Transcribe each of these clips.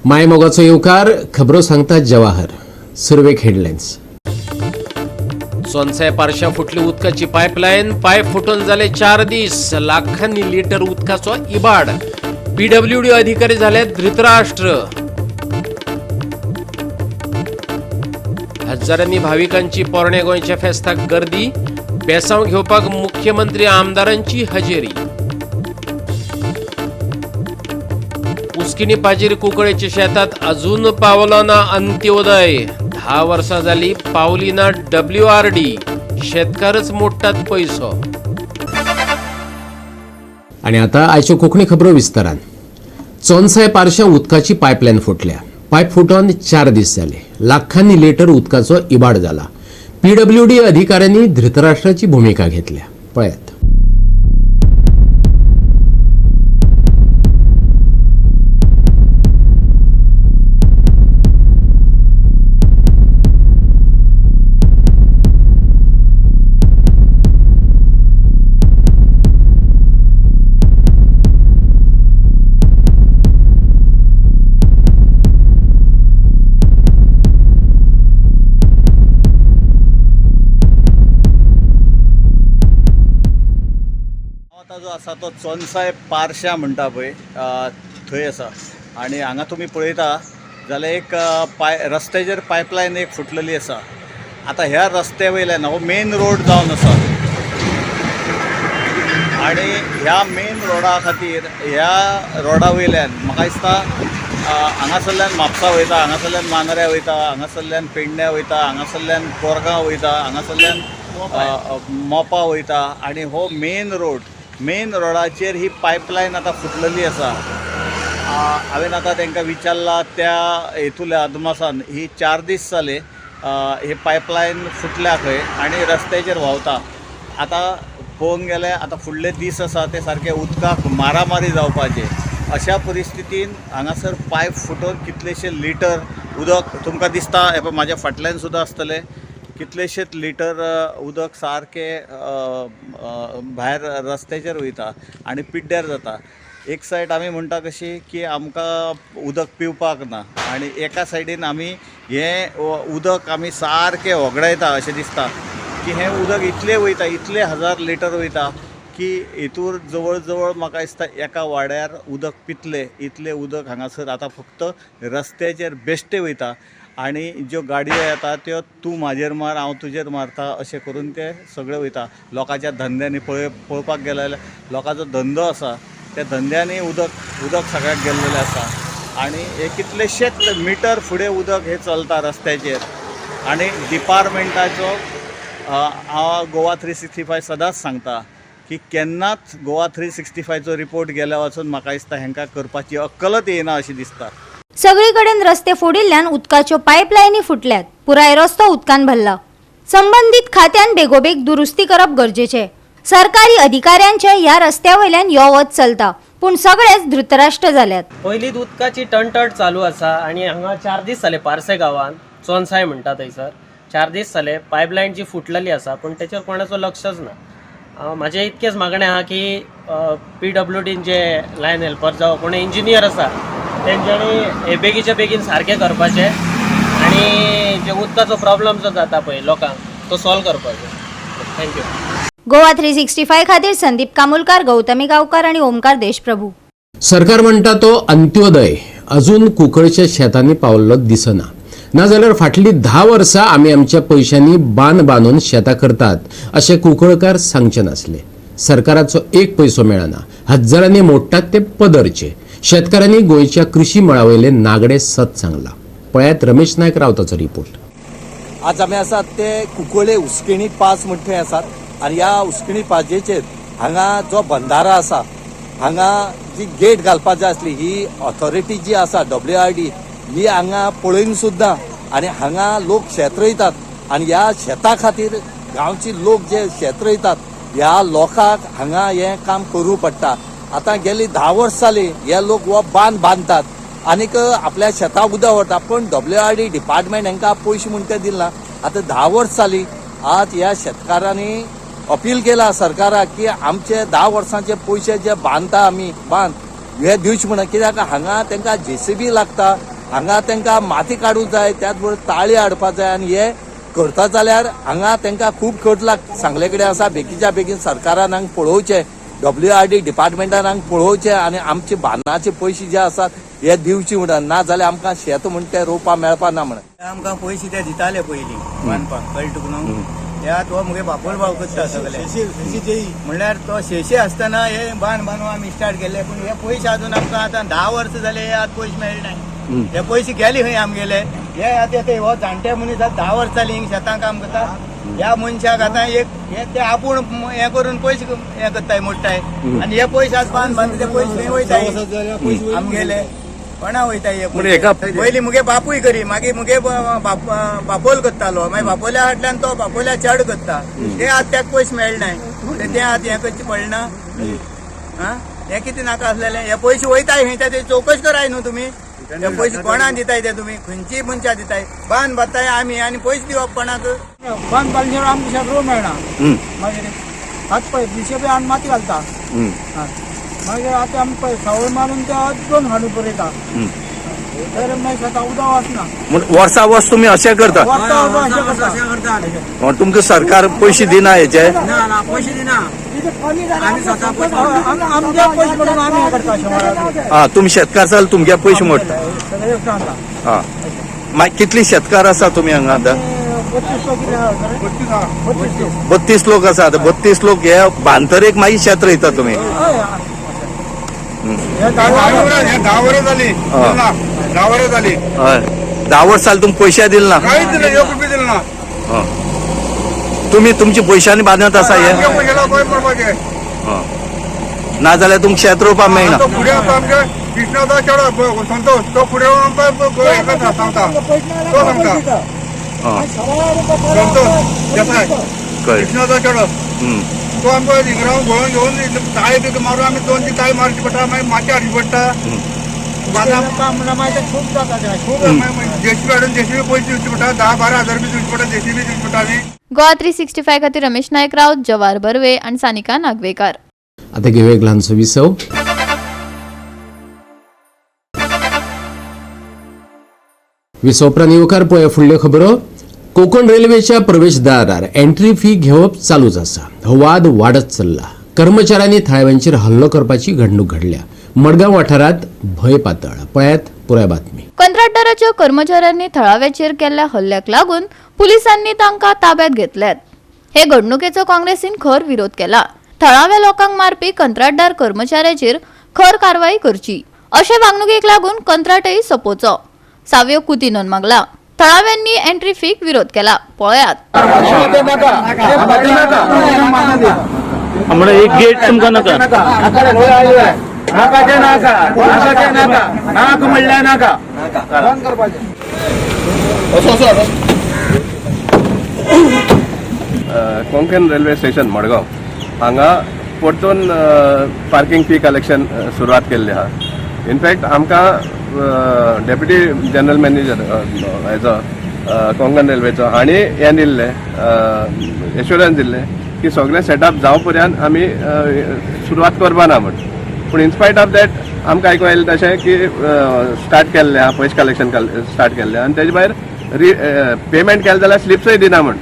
मायमोगाचो येवकार. खबरो सांगता जवाहर. सुरवेक हेडलायन्स. सोनसाय पारशा फुटली उदकाची पायपलायन. पायप फुटून झाले 4 दीस. लाखांनी लिटर उदकाचो इबाड. पीडब्ल्यूडी अधिकारी झाले धृतराष्ट्र. हजारांनी भाविकांची पोरण्या गोंयच्या फेस्ताक गर्दी. बेसांव घेवपाक मुख्यमंत्री आमदारांची हजेरी. उस्किनी पाजीर कुंकळेच्या शेतात अजून पावलो ना अंत्योदय. 10 वर्सां जाली पावली ना WRD. शेतकारच मोडटात पैसो. आणि आता आयच्यो कोंकणी खबरो विस्तारान. चोनसाय पारशा उदकाची पायपलायन फुटल्या. पायप फुटोन 4 दीस जाले. लाखांनी लिटर उदकाचो इबाड जाला. पीडब्ल्यूडी अधिकाऱ्यांनी धृतराष्ट्राची भूमिका घेतल्या. पळयात. आतां जो आसा तो चोनसाय पारशा म्हणटा पळय थंय आसा. आनी हांगा तुमी पळयता जाल्यार एक रस्त्याचेर पायपलायन एक फुटलेली आसा. आतां ह्या रस्त्या वयल्यान हो मेन रोड जावन आसा आनी ह्या मेन रोडा खातीर ह्या रोडा वयल्यान म्हाका दिसता हांगासरल्यान म्हापसा वयता, हांगासरल्यान मांद्र्या वयता, हांगासरल्यान पेडण्या वयता, हांगासरल्यान कोरगांव वयता, हांगासरल्यान मोपा वयता. आनी हो मेन रोड, मेन रोडाचेर ही पायपलायन आतां फुटलेली आसा. हांवें आतां तांकां विचारलां त्या हेतूल्या अदमासान ही 4 दीस जाले ही पायपलायन फुटल्या खंय आनी रस्त्याचेर व्हांवता. आतां पळोवंक गेल्यार आतां फुडले दीस आसा ते सारके उदकाक मारामारी जावपाचे. अशा परिस्थितीन हांगासर पायप फुटून कितलेशे लिटर उदक तुमकां दिसता. हे पळय म्हाज्या फाटल्यान सुद्दां आसतलें कितलेशेच लिटर उदक सारकें भायर रस्त्याचेर वयता आनी पिड्ड्यार जाता. एक सायड आमी म्हणटा कशी की आमकां उदक पिवपाक ना आनी एका सायडीन आमी हें उदक आमी सारकें होगडायता अशें दिसता की हें उदक इतलें वयता, इतले हजार लिटर वयता की हेतूर जवळ जवळ म्हाका दिसता एका वाड्यार उदक पितले इतलें उदक हांगासर आतां फक्त रस्त्याचेर बेश्टें वयता. आनी ज्यो गाडयो येता त्यो तूं म्हाजेर मार हांव तुजेर मारता अशें करून ते सगळे वयता. लोकांच्या धंद्यांनी पळोवपाक गेले जाल्यार लोकांचो धंदो आसा त्या धंद्यांनी उदक सगळ्याक गेल्लेलें आसा. आनी हे कितलेशेच मिटर फुडें उदक हें चलता रस्त्याचेर. आनी डिपार्टमेंटाचो हांव गोवा 365 सदांच सांगता की केन्नाच गोवा 365चो रिपोर्ट गेल्या वचून म्हाका दिसता हेंकां करपाची अक्कलच येना अशी दिसता. सगळी कडेन रस्ते फोडिल्ल्यान उदकाच्यो पायपलायनी फुटल्यात. पुराय रस्तो उदकान भरला. संबंदीत खात्यान बेगोबेग दुरुस्ती करप गरजेचें. सरकारी अधिकाऱ्यांचे ह्या रस्त्या वयल्यान यो वच चलता, पूण सगळेच धृतराष्ट्र जाल्यात. पयलींच उदकाची टणटण चालू आसा आनी हांगा 4 दीस जाले पार्से गांवांत चोनसाय म्हणटा थंयसर 4 दीस जाले पायपलायन जी फुटलेली आसा, पूण तेचेर कोणाचो लक्षच ना. म्हाजें इतकेंच मागणें आहा की PWDन जे लायन हेल्पर जावं कोण इंजिनियर आसा तेंच्यांनी हे बेगीच्या बेगीन सारकें करपाचें आनी जे उदकाचो प्रॉब्लम जो जाता पळय लोकांक तो सॉल्व करपाचो. Thank you. Goa 365 खातीर संदीप कामुलकार, गौतमी गांवकार आणि ओमकार देशप्रभू. सरकार म्हणटा तो अंत्योदय अजून कुंकळच्या शेतांनी पावल्लो दिसना. नाजाल्यार फाटलीं 10 वर्सां आमी आमच्या पयशांनी बांद बांदून शेतां करतात अशें कुंकळकार सांगचे नासले. सरकाराचो एक पयसो मेळना. हजारांनी मोडटात ते पदरचे. शेतकारांनी गोंयच्या कृशी मळा वयले नागडे सत सांगला. पळयात रमेश नायक रावताचो रिपोर्ट. आज आमी आसात ते कुंकळे उस्किणी पास म्हण थंय आसात आनी ह्या उस्किणी पाजेचेर हांगा जो बंधारा आसा हांगा जी गेट घालपाक जाय आसली ही ऑथॉरिटी जी आसा WRD ही हांगा पळयन सुद्दां आनी हांगा लोक शेत रोयतात आनी ह्या शेता खातीर गांवची लोक जे शेत रोयतात ह्या लोकांक हांगा हें काम करूं पडटा. आतां गेली 10 वर्सां जाली हे लोक हो बांद बांदतात आनीक आपल्या शेताक उदक व्हरता, पूण WRD department हांकां पयशे म्हण ते दिला. आतां 10 वर्सां जाली आज ह्या शेतकारांनी अपील केला सरकाराक की आमचे 10 वर्सांचे पयशे जे बांदता आमी बांद हे दिवचे म्हणून, कित्याक हांगा तांकां जेसीबी लागता, हांगा तांकां माती काडूंक जाय, त्याच बरोबर ताळी हाडपा जाय आनी हे करता जाल्यार हांगा तांकां खूब खर्च सांगले कडेन आसा. बेगीच्या बेगीन सरकारान हांगा पळोवचें, WRD डिपार्टमेंटान हांगा पळोवचें आनी आमचे बांदाचे पयशे जे आसात हे दिवचे म्हणून, ना जाल्यार आमकां शेत म्हण ते रोवपा मेळपा ना म्हणून. आमकां पयशे ते दिताले पयलीं बांदपाक, कळ्ळें तुका न्हू? ह्या तो मुगे बापोल भाव करता सगळे, म्हणल्यार तो शेशे आसतना हे बांद बांदून आमी स्टार्ट केले, पूण हे पयशे अजून आमकां आतां 10 वर्सां जाले हे आतां पयशे मेळनाय. हे पयशे गेले खंय आमगेले? हे आतां ते हो जाणटे मनीस आतां 10 वर्सां जाली हिंग शेतां काम करता. ह्या मनशाक आतां एक हे ते आपूण हे करून पयशे हे करताय, मोडटाय आनी हे पयशे आज बांद बांदता ते पयशे खंय वयताय आमगेले? कोणा वयताय हे पयशे? पयलीं मुगे बापूय करी, मागीर मुगे बापोल करतालो, मागीर बापोल्या फाटल्यान तो बापोल्या चड करता, ते आतां तेका पयशे मेळनाय, ते आतां हें करचें पडना. आं, हें कितें नाका आसलेलें? हे पयशे वयताय खंय ते चवकशी कराय न्हू तुमी. हे पयशे कोणाक दिताय ते तुमी? खंयची मनशां दिताय? बांद बांदताय आमी आनी पयशे दिवप कोणाक? बांद बांदल्यार आमकां शेत रोवंक मेळना, मागीर आतां पळय बिशेपी हाडून माती घालता, मागीर आतां आमी पळय सावळ मारून ते दोन हाडून पुरयता, तर मागीर शेतां उदक वचना. म्हण वर्सा वर्स तुमी अशें करता? वर्सा वर्सा अशें करता. तुमकां सरकार पयशे दिना हेचे? आमचे पयशे म्हणून आमी करता अशें. आं, तुमी शेतकार जाल्यार तुमगे पयशे मोडटा. सगळे सांगता. आं, मागीर कितली शेतकार आसा तुमी हांगा आतां? 32 लोक कितें आसा? 32 लोक आसा. आतां 32 लोक हे बांदतरेक मागीर शेत रोयता तुमी? हे 10 वर्सां जाली, 10 वर्सां जाली. हय, 10 वर्सां जाली तुमकां पयशे दिले ना? कांयच दिलें, 1 रुपया दिले ना. तुमी तुमच्या पयशांनी बांदत आसा हे? आमच्या पयशाला गोंय पडपाचें. ना जाल्यार तुमकां शेत रोवपाक मेळना. तो फुडें आसा आमगे कृष्णाचा चेडो संतोष, तो फुडें आमकां हें करता, सांगता, तो सांगता संतोष देसाय. कळ्ळें. कृष्णाचा चेडो तो आमकां हिंगराव घोळोवन घेवन ताळे तितू मारून आमी 2-3 ताळे मारची पडटा, मागीर माती हाडची पडटा. खूब जाता. खूब जेसीबी हाडून जेसीबी पयशे दिवचे पडटा, 10-12 हजार रुपये दिवचे पडटा, जेसीबी दिवचे पडटा आमी. गोवा 365 खातीर रमेश नायक राऊत, जवार बर्वे आनी सानिका नागवेकार. आता घेऊया एक ल्हानसो विसव. विसव उपरांत येवकार पळोवया फुडल्यो खबरो. कोकण रेल्वेच्या प्रवेशदारार एंट्री फी घेवप चालूच आसा. हो वाद वाडत चल्ला. कर्मचाऱ्यांनी थळाव्यांचेर हल्लो करपाची घडणूक घडल्या. मडगांव वाठारांत भंय पातळ. पळयात पुराय बातमी. कंत्राटदाराच्या कर्मचाऱ्यांनी थळाव्याचेर केल्ल्या हल्ल्याक लागून पुलिसांनी तांकां ताब्यात घेतल्यात. हे घडणुकेचो काँग्रेसीन खर विरोध केला. थळाव्या लोकांक मारपी कंत्राटदार कर्मचाऱ्याचेर खर कारवाई करची अशे वागणुकेक लागून कंत्राटय सोंपोवचो सावयो कुतिनोन मागला. थळाव्यांनी एंट्री फीक विरोध केला. पळयात. एक गेट तुमकां नाका. कोंकण रेल्वे स्टेशन मडगांव हांगा परतून पार्किंग फी कलेक्शन सुरवात केल्ली आहा. इनफॅक्ट आमकां डेप्युटी जनरल मॅनेजर हेजो कोंकण रेल्वेचो हांणी हें दिल्लें, एश्युरन्स दिल्लें की सगळें सेटअप जावं पर्यंत आमी सुरवात करपा ना म्हण. पूण इनस्पायट ऑफ that आमकां आयकूंक आयलें तशें की स्टार्ट केल्लें आहा, पयशे कलेक्शन स्टार्ट केल्लें आनी तेजे भायर पेमेंट केलें जाल्यार स्लिप्सय दिना म्हण.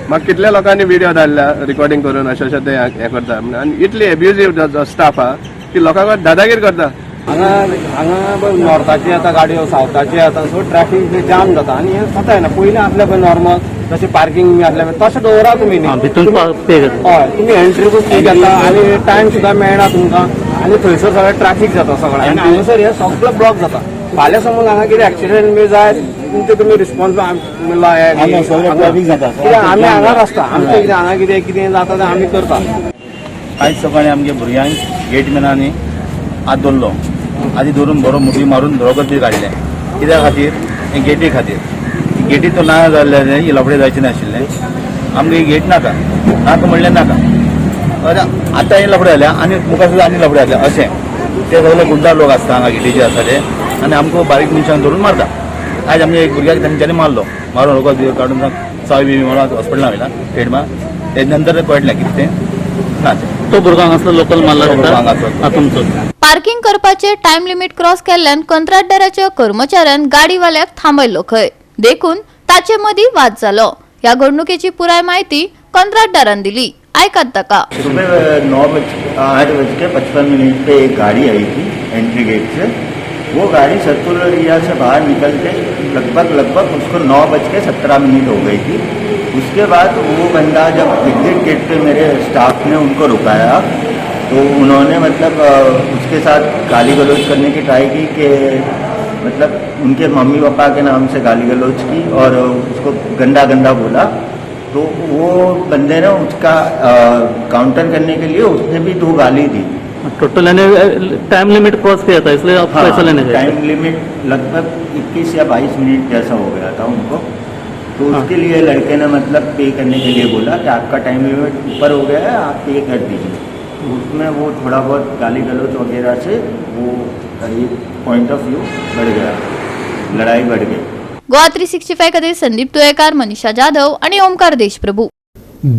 म्हाका कितल्या लोकांनी व्हिडिओ धाडल्या रिकॉर्डिंग करून अशें अशें ते हें करता आनी इतली एब्युजीव जो स्टाफ आहा की लोकांक दादागीर करता. हांगा हांगा नॉर्थाची येता गाडयो, सावथाची येता, सो ट्रॅफिक जाम जाता आनी हें जाता येना. पयलीं आसलें पळय नॉर्मल जशें पार्किंग बी आसलें पळय तशें दवरा तुमी न्ही. हय, तुमी एंट्रीकूच फी घेता आनी टायम सुद्दां मेळना तुमकां आनी थंयसर सगळें ट्रॅफिक जाता सगळें आनी हांगासर हें सगळें ब्लॉक जाता. फाल्यां समज हांगा कितें एक्सिडंट बी जायत तुमचे तुमी रिस्पॉन्सिबल. कित्याक आमी हांगाच आसता, आमचें कितें हांगा कितें कितें जाता तें आमी करता. आयज सकाळीं आमगे भुरग्यांक गेटमॅनांनी हात धरलो, आदी धरून बरो मुठी मारून रगत बी काडलें. कित्या खातीर? हे गेटी खातीर. गेटी तो ना जाल्ल्यान ही लफडे जायचे नाशिल्लें. आमकां ही गेट नाका, नाका म्हणल्यार नाका. आतां हे लफडे जाल्या आनी मुखार सुद्दां आनी लफडे जाले अशें ते सगळे गुंडार लोक आसता हांगा गेटीचे आसा ते आनी आमकां बारीक मनशांक धरून मारता. आयज आमगे एक भुरग्याक तेंच्यांनी मारलो, मारून रगत बी काडून चावी बी मारून हॉस्पिटलान व्हेला पेडमा. तेजे नंतर कळटलें कितें तें ना तें. तो भुरगो हांगासलो लोकल मारला हांगासलो. तुमचो. पार्किंग करपाचे टायम लिमिट क्रॉस केल्ल्यान कंत्राटदाराच्या कर्मचाऱ्यान गाडीवाल्याक थांबयल्लो खंय, देखून ताचे मदीं वाद जालो. ह्या घडणुकेची पुराय म्हायती कंत्राटदारान दिली, आयकात ताका. सुबह 8:55 पे एक गाड़ी आई थी एंट्री गेट से. वो गाड़ी सर्कुलर एरिया से बाहर निकल के लगभग लगभग उसको 9:17 हो गई थी. उसके बाद वो बंदा जब एग्जिट गेट पे मेरे स्टाफ ने उनको रुकाया तो उन्होंने मतलब उसके साथ गाली गलौज करने की ट्राई की कि मतलब उनके मम्मी पापा के नाम से गाली गलौज की और उसको गंदा गंदा बोला. तो वो बंदे ने उसका काउंटर करने के लिए उसने भी 2 गाली दी. टोटल यानी टाइम लिमिट क्रॉस किया था, इसलिए आप हाँ, पैसा लेने गए. टाइम लिमिट लगभग 21 या 22 मिनट जैसा हो गया था उनको. तो उसके लिए लड़के ने मतलब पे करने के लिए बोला कि आपका टाइम लिमिट ऊपर हो गया है, आप पे कर दीजिए. तो उसमें वो थोड़ा बहुत गाली गलौज वगैरह से वो एक पॉइंट ऑफ व्यू बढ़ गया, लड़ाई बढ़ गई. गोवा 365 खातीर संदीप तुयेकार, मनीषा जाधव आणि ओमकार देशप्रभू.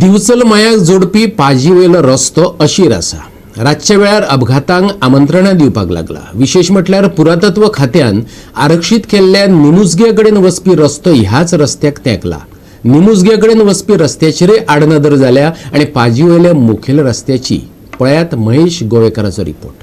दिवचल मयाक जोडपी पाजी वयलो रस्तो अशीर आसा. रातच्या वेळार अपघातांक आमंत्रणां दिवपाक लागला. विशेष म्हटल्यार पुरातत्व खात्यान आरक्षीत केल्ल्या निमुजग्या कडेन वचपी रस्तो ह्याच रस्त्याक तेंकला. निमुजग्या कडेन वचपी रस्त्याचेरय आडनदर जाल्या आनी पाजी वयल्या मुखेल रस्त्याची. पळयात महेश गोवेकाराचो रिपोर्ट.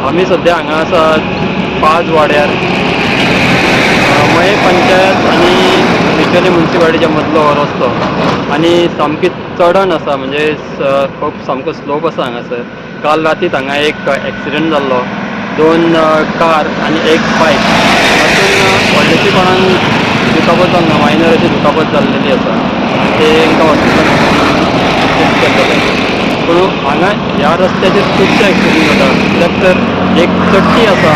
आमी सद्या हांगा आसात पांच वाड्यार, मये पंचायत आनी बिचोली मुन्सिपालिटीच्या मदलो हो रस्तो आनी सामकी चडण आसा, म्हणजे खूब सामको स्लोप आसा हांगासर. काल रातीत हांगा एक एक्सिडंट जाल्लो, 2 कार आनी एक बायक, तातूंत व्हडलेशी कोणाक दुखापत जावंक ना, मायनर अशी दुखापत जाल्लेली आसा आनी तेंकां हॉस्पिटलान शिफ्ट केल्लेलें. पूण हांगा ह्या रस्त्याचेर खुबशे एक्सिडंट जाता, कित्याक तर एक चडटी आसा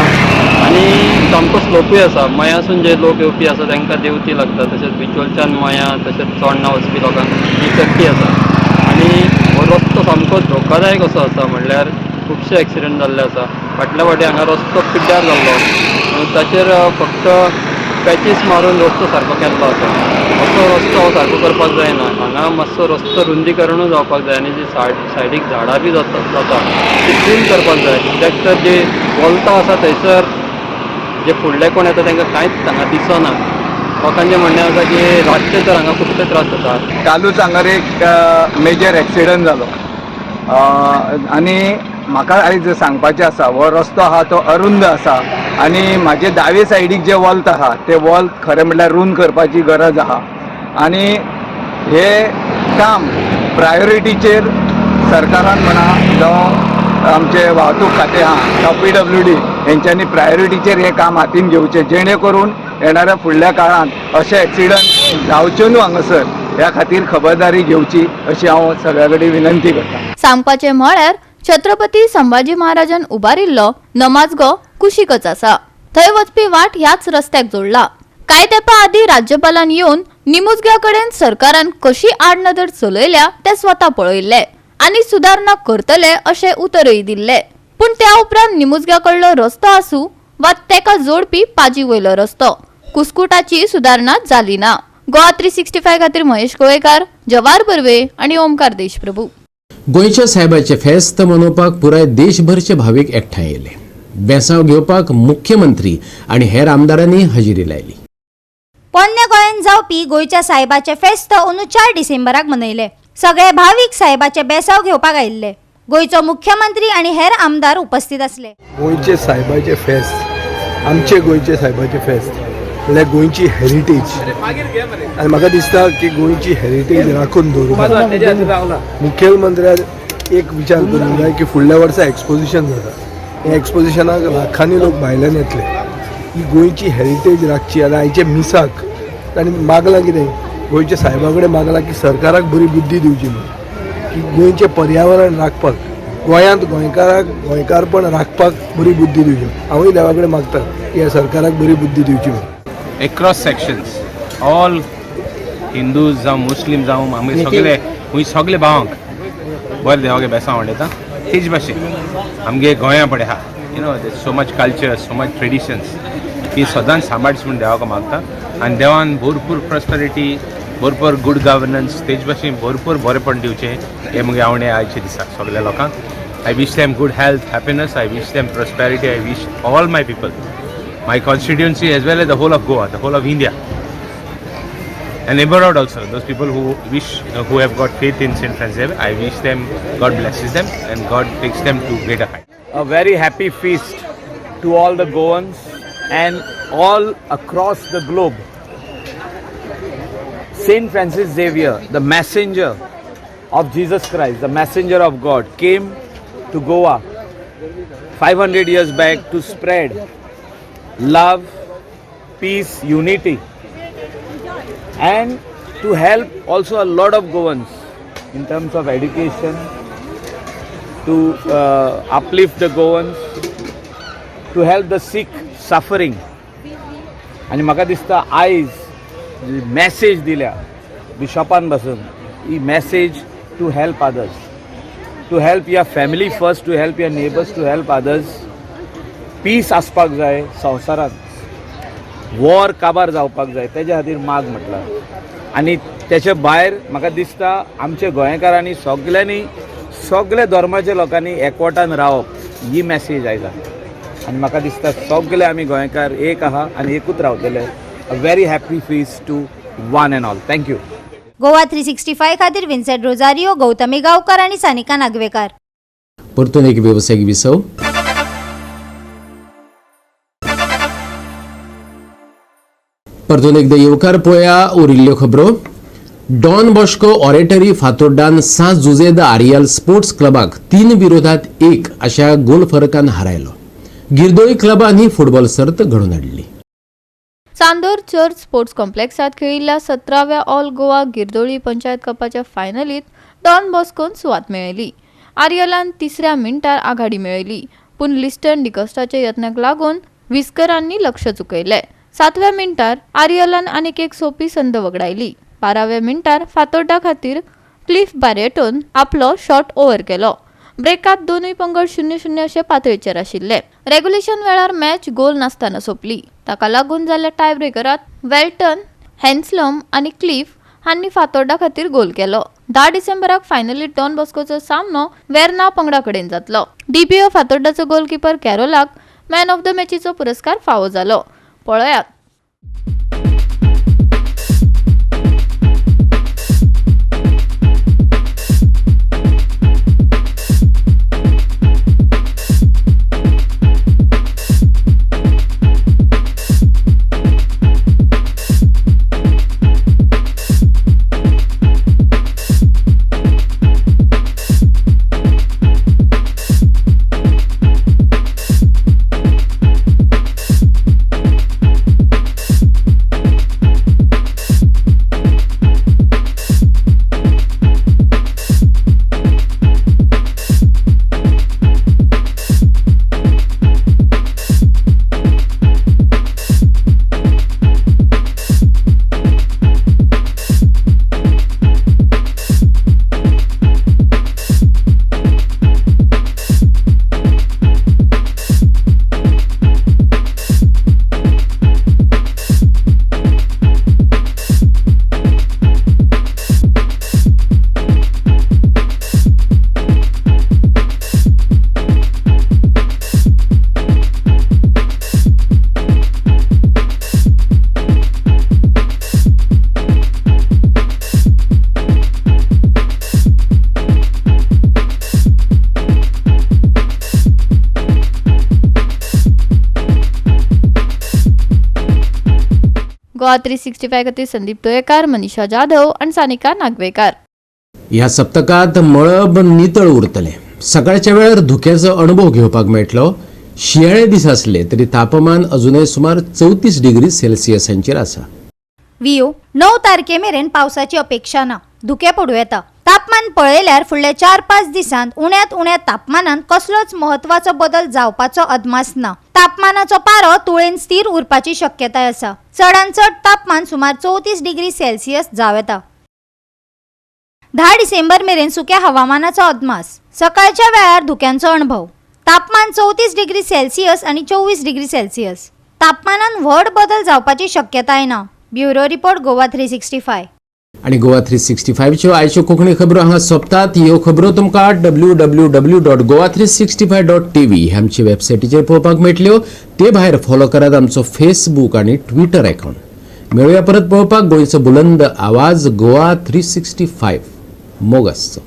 आनी सामको स्लोपूय आसा. मयासून जे लोक येवपी आसा तांकां देंवती लागता, तशेंच बिचोलच्यान मया तशेंच चोडणा वचपी लोकांक ही चडटी आसा आनी हो रस्तो सामको धोकादायक असो आसा. म्हणल्यार खुबशे एक्सिडंट जाल्ले आसा. फाटल्या फावटी हांगा रस्तो पिड्ड्यार जाल्लो, ताचेर फक्त पॅचीस मारून रस्तो सारको केल्लो आसा. असो रस्तो हो सारको करपाक जायना. हांगा मातसो रस्तो रुंदीकरणूय जावपाक जाय आनी जी सायडीक झाडां बी जाता ती क्लीन करपाक जाय, कित्याक तर जे वोलता आसा थंयसर जे फुडले कोण येता तांकां कांयच हांगा दिसना. लोकांचें म्हणणें आसा की रातचें तर हांगा खुबशे त्रास जाता. कालूच हांगार एक मेजर एक्सिडंट जालो आनी म्हाका आयज सांगपाचें आसा, हो रस्तो आहा तो अरुंद आसा आनी म्हाजे दावे सायडीक जे वॉल्त आहा ते वॉल्त खरें म्हटल्यार रुंद करपाची गरज आहा आनी हे काम प्रायोरिटीचेर सरकारान म्हणा जावं आमचे वाहतूक खातें आहा जावं PWD हेंच्यांनी प्रायोरिटीचेर हें काम हातीन घेवचें, जेणे करून येणाऱ्या फुडल्या काळांत अशे एक्सिडंट जावचे न्हू हांगासर, ह्या खातीर खबरदारी घेवची अशी हांव सगळ्या कडेन विनंती करता. सांगपाचें म्हळ्यार छत्रपती संभाजी महाराजान उबारिल्लो नमाजगो कुशीकच आसा. थंय वचपी वाट ह्याच रस्त्याक जोडला. कांय तेंपा आदीं राज्यपालान येवन निमुजग्या कडेन सरकारान कशी आडनदर चलयल्या तें स्वता पळयल्लें आनी सुदारणा करतले अशें उतरय दिल्लें. पूण त्या उपरांत निमुजग्या कडलो रस्तो आसूं वा तेका जोडपी पाजी वयलो रस्तो, कुस्कुटाची सुदारणा जाली ना. गोवा 365 खातीर महेश गोवेकार, जवार बर्वे आनी ओमकार देशप्रभू. गोंयच्या साहेबाचें फेस्त मनोवपाक पुराय देशभरचे भावीक एकठांय येयले. बेसांव घेवपाक मुख्यमंत्री आनी हेर आमदारांनी हजेरी लायली. पोन्न्या गोंयांत जावपी गोंयच्या साहेबाचें फेस्त अंदू 4 डिसेंबराक मनयलें. सगळे भावीक साहेबाचे बेसांव घेवपाक आयिल्ले. गोंयचो मुख्यमंत्री आनी हेर आमदार उपस्थित आसले. गोंयचे साहेबाचें फेस्त, आमचे गोंयचे साहेबाचें फेस्त म्हणल्यार गोंयची हेरिटेज आनी म्हाका दिसता की गोंयची हेरिटेज राखून दवरपाक मुखेलमंत्र्यान एक विचार करूंक जाय की फुडल्या वर्सा एक्सपोजिशन जाता, ह्या एक्सपोजिशनाक लाखांनी लोक भायल्यान येतले. ही गोंयची हेरिटेज राखची आनी आयचे मिसाक तांणी मागलां कितें, गोंयच्या सायबा कडेन मागलां की सरकाराक बरी बुद्धी दिवची म्हणून, की गोंयचें पर्यावरण राखपाक, गोंयांत गोंयकाराक गोंयकारपण राखपाक बरी बुद्धी दिवची. हांवूय देवा कडेन मागता की ह्या सरकाराक बरी बुद्धी दिवची म्हणून. एक्रॉस सेक्शन्स ऑल हिंदूज जावं मुस्लीम जावं आमी सगळे खूंय सगळे भावांक बरें देवागे बेसांव वाडयता. तेच भाशेन आमगे गोंया पळय आहा, you know so much culture, so much traditions, ती सदांच सांबाळची म्हूण देवाक मागता आनी देवान भरपूर प्रॉस्पेरिटी, भरपूर गूड गवर्नन्स, तेच भाशेन भरपूर बरेपण दिवचें हें मुगे आवडे आयच्या दिसा सगळ्या लोकांक. I wish them good health, happiness, I wish them prosperity, I wish all my people, my constituency as well as the whole of Goa, the whole of India, and abroad also, those people who wish, who have got faith in St. Francis Xavier, I wish them, God blesses them and God takes them to greater heights. A very happy feast to all the Goans and all across the globe. St. Francis Xavier, the messenger of Jesus Christ, the messenger of God, came to Goa 500 years back to spread love, peace, unity, and to help also a lot of Goans in terms of education, to uplift the Goans, to help the sick suffering. आनी म्हाका दिसता आयज message दिल्या बिशॉपान बसून, ही message to help others, to help your family first, to help your neighbours, to help others. Peace आसपाक जाय संवसारांत, war काबार जावपाक जाय, तेज्या खातीर माग म्हटलां. आनी तेचे भायर म्हाका दिसता आमच्या गोंयकारांनी सगल्यांनी, सगल्या धर्माच्या लोकांनी एकवटान रावप ही मॅसेज आयला. आनी म्हाका दिसता सगळे आमी गोंयकार एक आहा आनी एकूच रावतले. A very happy feast to one and all. Thank you. Goa 365 खातीर विन्सेंट रोजारियो, गौतमी गांवकर आनी सानिका नागवेकार. परतून एक वेवसायीक विसव. परतून एकदा येवकार पळया उरिल्ल्यो खबरो. डॉन बॉस्को ऑरेटरी फातोड्डान सां जुजे the Areal sports क्लबाक 3-1 अशा गोल फरकान हारायलो. गिरदोळी क्लबान ही फुटबॉल सर्त घडोवन हाडली. चांदोर चर्च स्पोर्ट्स कॉम्प्लेक्सात खेळिल्ल्या 17व्या ऑल गोवा गिरदोळी पंचायत कपाच्या फायनलीत डॉन बॉस्कोन सुवात मेळयली. आरियलान तिसऱ्या मिनटार आघाडी मेळयली, पूण लिस्टन डिकॉस्टाच्या यत्नाक लागून विस्करांनी लक्ष चुकयलें. 7व्या मिनटार आरियलान आनीक एक सोपी संद वगडायली. 12व्या मिनटार फातोड्डा खातीर क्लिफ बारेटोन आपलो शॉट ओवर केलो. ब्रेकात दोनूय पंगड 0-0 अशे पातळेचेर आशिल्ले. रेग्युलेशन वेळार मॅच गोल नासतना सोंपली. ताका लागून जाल्ल्या टायब्रेकरात वेल्टन, हॅन्सलम आनी क्लिफ हांणी फातोड्डा खातीर गोल केलो. 10 डिसेंबराक फायनलीत डॉन बॉस्कोचो सामनो वेर्ना पंगडा कडेन जातलो. डीपीओ फातोड्डाचो गोलकीपर कॅरोलाक मॅन ऑफ the मॅचीचो पुरस्कार फावो जालो. पळयात. गोवा 365 खातीर संदीप तोयेकार, मनीषा जाधव आनी सानिका नागवेकार. ह्या सप्तकांत मळब नितळ उरतलें. सकाळच्या वेळार धुक्याचो अणभव घेवपाक मेळटलो. शिंयाळे दीस आसले तरी तापमान अजुनय सुमार 34 डिग्री सेल्सियसांचेर आसा. वियो 9 तारखे मेरेन पावसाची अपेक्षा ना. धुकें पडूं येता. तापमान पळयल्यार फुडल्या 4-5 दिसांत उण्यांत उण्या तापमानांत कसलोच म्हत्वाचो बदल जावपाचो अदमास ना. तापमानाचो पारो तुळेन स्थीर उरपाची शक्यताय आसा. चडांत चड तापमान सुमार 34 डिग्री सेल्सियस जावं येता. 10 डिसेंबर मेरेन सुक्या हवामानाचो अदमास. सकाळच्या वेळार धुक्यांचो अणभव. तापमान 34 डिग्री सेल्सियस आनी 24 डिग्री सेल्सियस. तापमानांत व्हड बदल जावपाची शक्यताय ना. Bureau report, Goa 365. आनी गोवा 365च्यो आयच्यो कोंकणी खबरो हांगा सोंपतात. ह्यो खबरो तुमकां www.goa365.tv ह्या आमचे वेबसायटीचेर पळोवपाक मेळटल्यो. ते भायर फॉलो करात आमचो फेसबूक आनी ट्विटर अकाउंट. मेळुया परत पळोवपाक गोंयचो बुलंद आवाज गोवा 365. मोग आसचो.